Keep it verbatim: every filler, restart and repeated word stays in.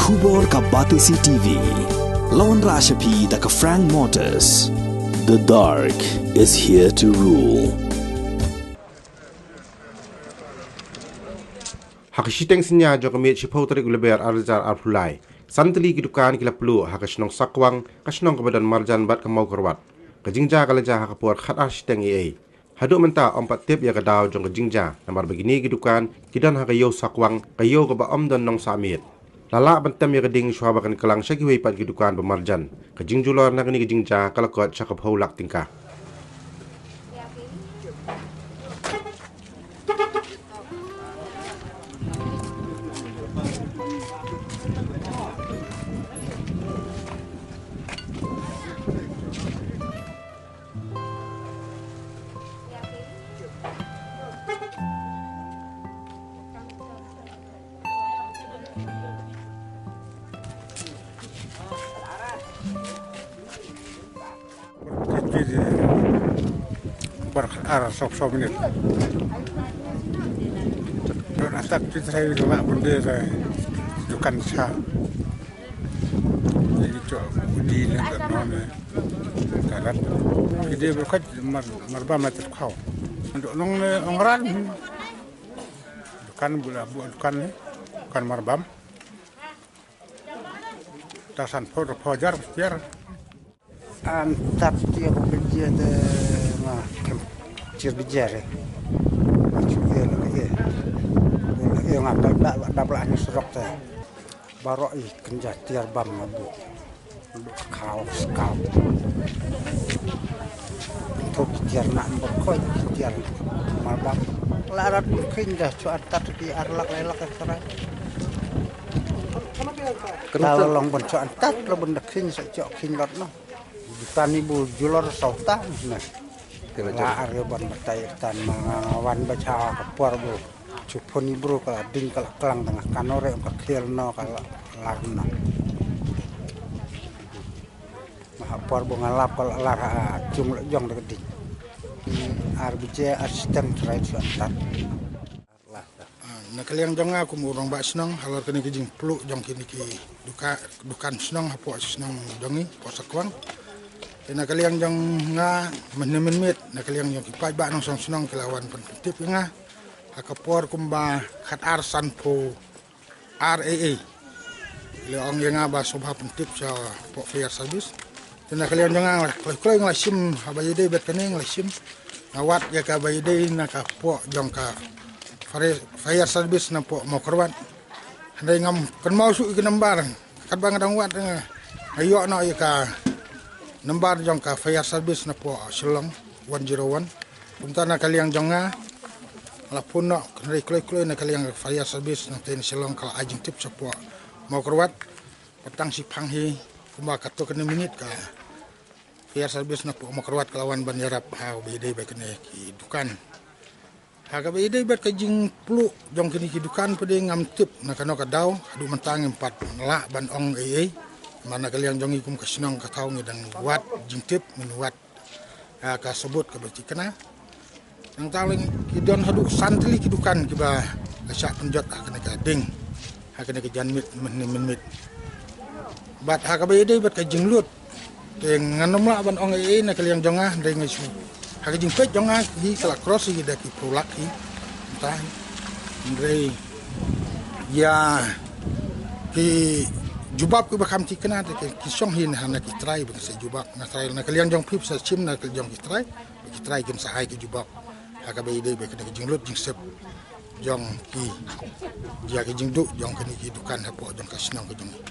Khubor ka Batesi T V. Lawan Rashapi da ka Frank Motors. The dark is here to rule. Ha ka shiteng synñia jong ka miet shiphew tarik u Lber ar hajar arphew lai, san tylli ki dukan ki la pluh ha ka shnong Sakwang, ka shnong kaba don marjan bad ka Mawkyrwat. Ka jingjia ka la jia ha ka por khatar shiteng eiei. Haduh mynta ym pat tip ïa ka daw jong ka jingjia, namar ba kine ki dukan ki don ha ka ïew Sakwang, ka ïew kaba ym don nong sah miet. La lah ban tem ïa ka ding shuwa ba kan kylang sha kiwei pat ki dukan ba marjan. Ka jingjulor na kane ka jingjia ka la kot sha ka phew lak tyngka. Bar ar sop sop minit. Don atak kita saya juga benda saya dukan sa. Jadi cok di ne kat none. Karat. Jadi berkat mar marbam atat kau. Untuk nong ne ongran. Dukan bula buat dukan ne. Dukan marbam. Tasan por pojar piar. An tap tiar bejia de nga kem tiar bejia re. Machu ye le ye. Ye nga pai ba da bla ni surok te. Baro i kenja tiar bam mabu. Kau skau. Tu tiar nak berkoi tiar marbam. Larat kenja chuan tat ki arlak lelak serai. Kenapa? Kalau long ban chuan tat lo ban dak kin sa chok kin lot no. Tani bu julor sauta ne. Kena la jam. Ar ban batai tan ma wan ba cha ka por bu. Chupon i bru ka ding ka la klang tengah kanore ka khel no ka la lar no. Ma ha por bu ngalap ka la lar ha jung la jong de ding. Ar bije ar siteng trai chuan tat. Ah, na ka liang jong nga kum u rangbah shnong halor kane ka jingpluh jong kine ki duka-, dukan shnong hapoh shnong jong ngi, hapoh Sakwang. Te na ka liang jong nga mynne mynmiet, na ka liang jong ki paidbah nongshong shnong ki la wan pyntip ïa nga ha ka por kumba khatar sanphew ar eiei. Ki la ong ïa nga ba sngewbha pyntip shapoh fire service. Te na ka liang jong nga nga la kloi kloi nga la shim haba ïadei bad kane nga la shim. Nga wad ïa kaba ïadei na ka poh jong ka fire, fire service na poh Mawkyrwat. Hynrei ngam kynmaw shuh ïa ka nambar. Katba nga dang wad nga, nga ïoh noh ïa ka nambar jong ka fire service na poh Shillong one zero one. Kumta na ka liang jong nga la phone noh, hynrei kloi kloi na ka liang ka fire service na tei na Shillong ka la ai jingtip shapoh Mawkyrwat. Patang shiphang hi kumba katto katne minit ka fire service na poh Mawkyrwat ka la wan ban ïarap ha kaba ïadei bad kine ki dukan. Ha kaba ïadei bad ka jingpluh jong kine ki dukan pat de ngam tip na kano ka daw, haduh mynta ngim pat lah ban ong ei ei. Namar na ka liang jong ngi kum ka shnong ka thaw ngi dang wad jingtip, ngin wad ha ka sabut kaba thikna. Nangta leng ki don haduh san tylli ki dukan kiba la shah pynjot ha kane ka ding, ha kane ka janmiet mynne mynmiet. Bad ha kaba ïadei bad ka jinglut, te ngan ym lah ban ong ei ei na ka liang jong nga, hynrei nga shu, ha ka jingpeit jong nga hi ka la cross hi da ki phew lak hi. Nangta hynrei ïa ki jubab kiba kham thikna te ki shong hi na, na ki trai ba ki sa jubab, na trai na ka liang jong phi sa shim na ka liang jong ki trai. Ki trai kin sa ai ki jubab ha kaba ïadei bad kane ka jinglut jingsep jong ki, ïa ki jingduh jong kine ki dukan hapoh jong ka shnong ka jong ngi.